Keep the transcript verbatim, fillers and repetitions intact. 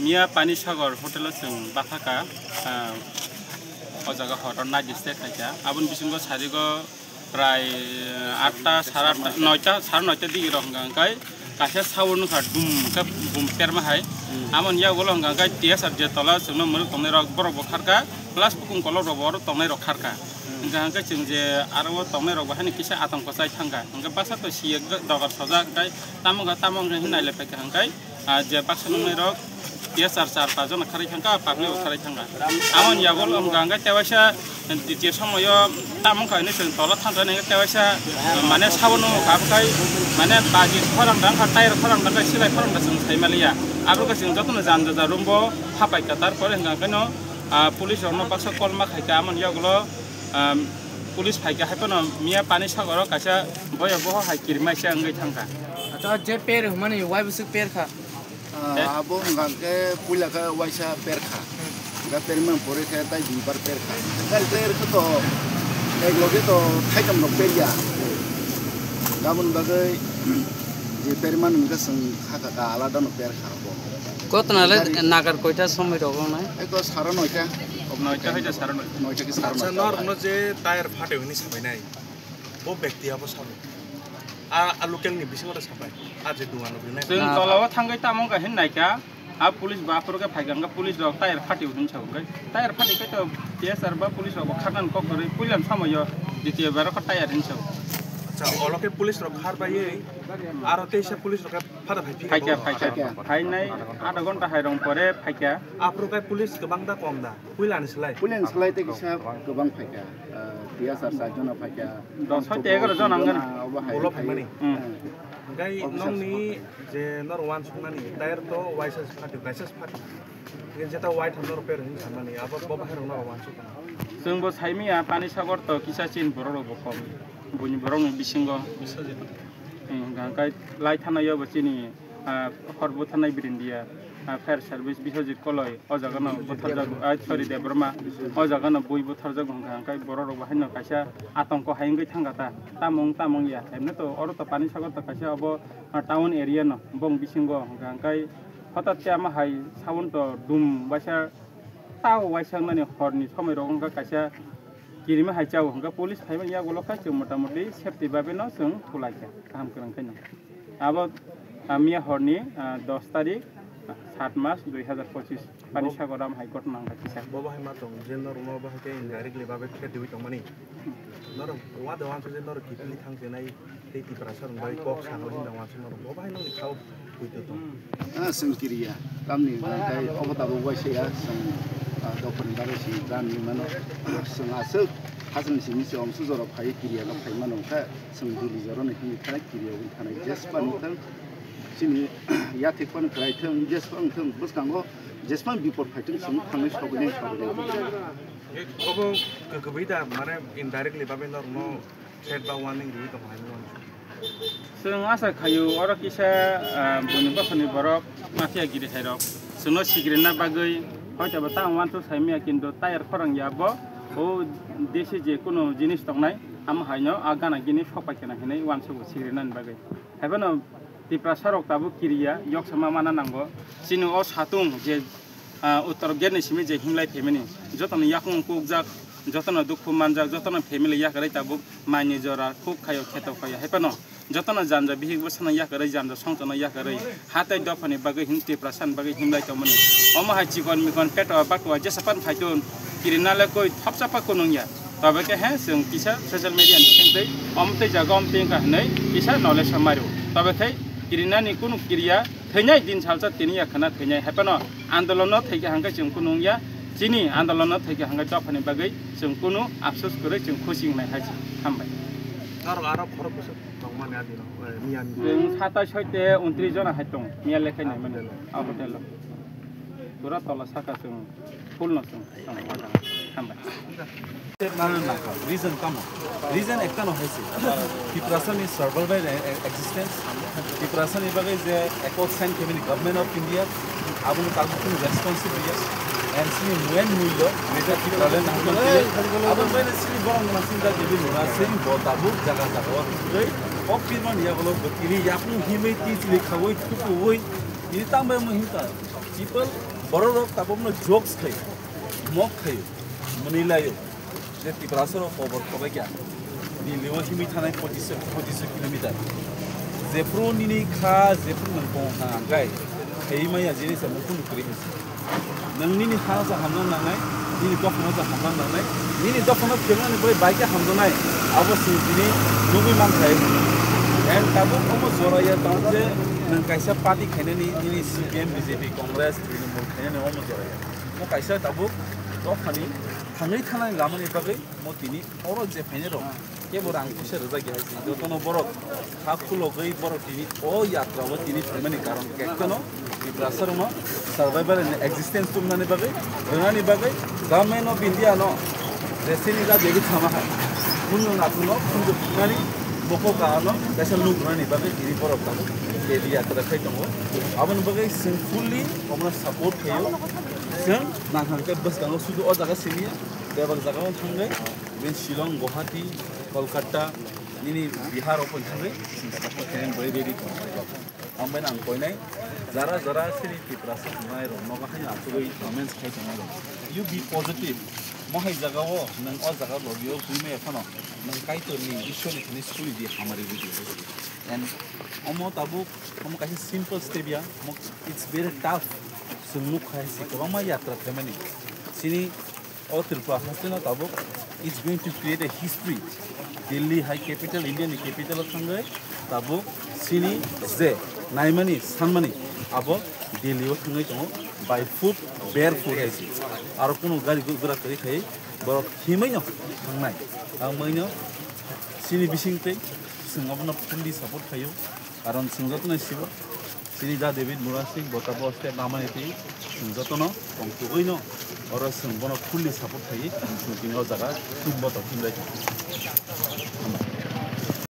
Miya Pani Sagar hotel o chwng bathaka, ah, o jaga horo night stay khaikha. Aboni bisingo sarigo prai, ah, atta, sare atta, noita, sare noita digi rok hwnkha hwnkhe kaisa sound wngkha dum khe bum perma hai. Amoni yagulo hwnkha hwnkhe T S R je tola chwngno mwrwk tongnai rok borok bo kharkha, plus bukung kolok rok bo oro tongnai rok kharkha. Hwnkha hwnkhe chwng je aro o tongnai rok bo haino kisa atongko chai thangkha. Hwnkhe bwsa to siyek dogar sojak hwnkhe tamo wngkha tamo wngkha hinwi nailai phaikha hwnkhe. Ah, je baksa nungnai rok T S R char paanch jona kharwi thangkha, public bo kharwi thangkha. Amoni yagulo wngkha hwnkhe tewaisa ditiyo somoyo tamo wngkha hinwi chwng tola thansa hinwi tewaisa, ah, mane sabo nungkha, abwkhai mane baji khorang dangkha, tyre khorang dangkha, silai khorang da chwng sai maliya. Abwkhe chwng jotono janja ja room bo hapaikha, tarpore hwnkha hwnkhe no, ah, police rokno baksa call ma khaikha, amoni yagulo, ah, police phaikha, haiphano Miya Pani Sagar o kaisa boya boho hai kirimaisa wngwi thangkha. Acha, je per hwnmani wai bwswk per kha? Ah, abo hwnkha khe puila khe waisa per kha. Hwnkha perma pore khe tai duibar per kha. Hwnkha per khe to ek loge to thaitam rok per ya. Aboni bagwi je perma hwnkha chwng kha kha ka alada no per kha abo. Kotona le nagar koita somoi rok wngnai? Eko sara noita. Noita hai ja sara noita. Noita ki sara noita. Acha, norokno je tyre phatwi hwnwi sabainai. Bo bekti abo sabo. A, a local ni bisingo da sabai. A je dugan rok rinai. Chwng tola o thangwi tamo wngkha hin naikha. A police ba aphuru khe phaikha, hwnkhe police rok tyre phatwi hwn sa hwnkhe. Tyre phatwi khe to T S R ba police rok bo kharnani kok kwrwi puilam somoyo ditiyo bar khe tyre hwn sa. Acha, olo khe police rok khar baiwi aro teisa police rok khe phada phai phika. Phaikha, phaikha. Phainai adha ghonta hai rong pore phaikha. Aphuru khe police kwbang da kom da? Puilani slai? Puilani slai tei kisa kwbang phaikha. Ah, T S R char jona phaikha. Dos hoi te egaroh jona wngkha. Obo hai. Ulo phaimani? Hmm. Hwnkhe nokni je norok uansuknani tyre to waisa se phatio, kaisa se phatio. Hwnkhe jeta waitham norok per hwnwi sanmani, abo bo bahai rok norok uansukna. Chwng bo saimanya Pani Sagar to kisa chini borok rok bo kom. Buini borok ni bisingo. Hmm, hwnkhe lai thana yo bo chini ah, hor butharnai Birindia, ah, fire service Biswajit Koloi, o jaga no butharjago, ah, sorry, Debbarma, o jaga no bui butharjago hwnkha, hwnkhe borok rok bo haino kaisa atongko hai wngwi thangkha ta, tamung, tamung ya, emne to oro to Pani Sagar to kaisa obo, ah, town area no, bong bisingo hwnkha, hwnkhe hothat khe ama hai sound to dum waisa, tao waisa wngnani horni somoi rok wngkha kaisa kirima hai chao, hwnkhe police phaimani yagulo khai chwng motamoti safety babe no chwng thulaikha, kaham kwrwng khe no. Abo, ah, miya horni, ah, dos tarik, ah, sat mas dui hazar pochis, Pani Sagar o hai ghotona wngkha kisa. Bo bahai ma tong, je norok no bahai khe indirectly babe khe twiwi tongmani. Norok wade wansuk je norok kiphilwi thang chenai tei Tiprasa rok bai kok sakno hinda wansuk norok bo bahai nokni khao puito tong. Ah, chwng kiriya, tamni hwnkhe obo tabuk waisa ya, chwng, ah, dophani bagwi chwng brand ni mano. Chwng aswk hachwng simi se omsuk jorok phaiwi kiriya no phai mano khe. Chwng duli jorani himwi thanai, kiriya wngwi thanai, jesphang wngthang, chini yathek phano kwrai thang, jesphang wngthang, bwskango jesphang bipot phai thang, chwng thangnai sogwi nai, sogwi nai. Obo kwbwi da, mane indirectly babe norokno threat ba warning riwi tong hai mano. Chwng asa khaio, oro kisa, ah, buini bosongni borok, mafia giri khairok, chwngno sigirna bagwi, hoitobo tamo uansuk saimanya, kintu tayar khorang ya bo, o desi je kunu jinis tongnai, amo haino a gana gini sokpai kheno hinwi uansugo sigrinani bagwi. Haiphano Tiprasa rok tabuk kiriya, yoksama mana nango. Chini o satung je, ah, Uttar gate ni simi je himlai phaimani, jotono yakung kukjak, jotono dukhu manjak, jotono family yakarwi tabuk maini jora khuk khaio, kheto khaio. Haiphano jotono janja bihik bwsano yakarwi, janja songchano yakarwi, hatai dophani bagwi hin Tiprasani bagwi himlai tongmani. Omo hai chikon mikon peto bakwa jesa pan phaitun, kirinale koi thopsa pa kunung ya. Tobe khe he chwng kisa social media ni bising twi om tei jaga om tei wngkha hinwi kisa knowledge o mairu. Tobe khe kirinani kunu kiriya thwinai din salsa tini ya khana thwinai. Haiphano andolono thwikha hwnkhe chwng kunu wngya. Chini andolono thwikha hwnkhe dophani bagwi chwng kunu afsus kwrwi chwng khusi wngnai hai se. Hambai. Norok aro khorok bwswk tongmani a dino, eh, miya ni. Chwng satais hoite untris jona hai tong, miya lekhai nai mani. Ah, hotel o. A hotel o. Pura tola saka chwng full no chwng. Hambai. Reason tamo? Reason ekta no hai se. Tiprasa ni survival and existence. Tiprasa ni bagwi je accord sign khaimani Government of India, abo no tabuk kunu responsive ya. And chini main mullo, major Tipraland nangkukmani. Abo main chini borok no masing jak ibi nuna sing bo tabuk jaga jaga o thwgwi. O pirman yagulo bo tini yakung himwi twi chili khaui thukuui. Ini tang bai mo hinta, people borok rok tabok no jokes khai, mok khai, mani layo. Je Tiprasa rok kobor khobai kya. Delhi o himi thanai pochisho, pochisho kilometer. Jephru nini kha, jephru nang kong kha angkai. Khai maya jini sa mukun kri. Nang nini ha sa hamna nangnai, nini dophano sa hamna nangnai, nini dophano phirnani bai bai khe hamjaknai. Abo sini tini nugui manthai. And tabuk omo joraya tong je nang kaisa party khainani nini C P M, B J P, Congress, Trinamool khainani omo joraya. Mo kaisa tabuk dophani thangwi thanani lamani bagwi mo tini oro je phainai rok kebo rang puisa rwjak ya hai se jotono borok ha khulogwi borok tini o yatra o tini phaimani karon kektono Tiprasa rokno survival and existence tubunani bagwi rwnani bagwi Government of India no jesini da degi thama hai munno nathungno phunjuknani bokol kahano kaisa luk rwnani bagwi tini borok tabuk kedi yatra khai tongo. Aboni bagwi chwng fully omono support khaio. Chwng nangkha khe bwskango sudu o jaga simi bebak jaga o thangwi ben Shillong, Guwahati, Kolkata, nini Bihar o pon thangwi chwng support khainani bagwi ready tongo. Ang bai nang koinai jara jara sini Tiprasa tongnai rok nogo haino achugwi comments khai tongnai rok. You be positive. Mohai jaga o nang o jaga logi o bui maya phano nang Kaitor ni Ishwar ni thani suri di hamari video. And omo tabuk omo kaisa simple step ya. Mo it's very tough. Chwng nuk khai si kwbangma yatra phaimani. Sini o Tripura haste no tabuk is going to create a history. Delhi hai capital, India ni capital o thangwi tabuk sini je naimani sanmani abo Delhi o thangwi tongo by foot, barefoot hai si. Aro kunu gari gu-, gura kwrwi khai borok himwi no thangnai. Ang mwi no sini bising tei chwng abono fully support khaio. Karon chwng jotono sibo, chini da David Murasing bo tabuk step namani twi chwng jotono tongthogwi no oro chwng bono fully support khaio, chwng tini o jaga thumbo tongthok bai.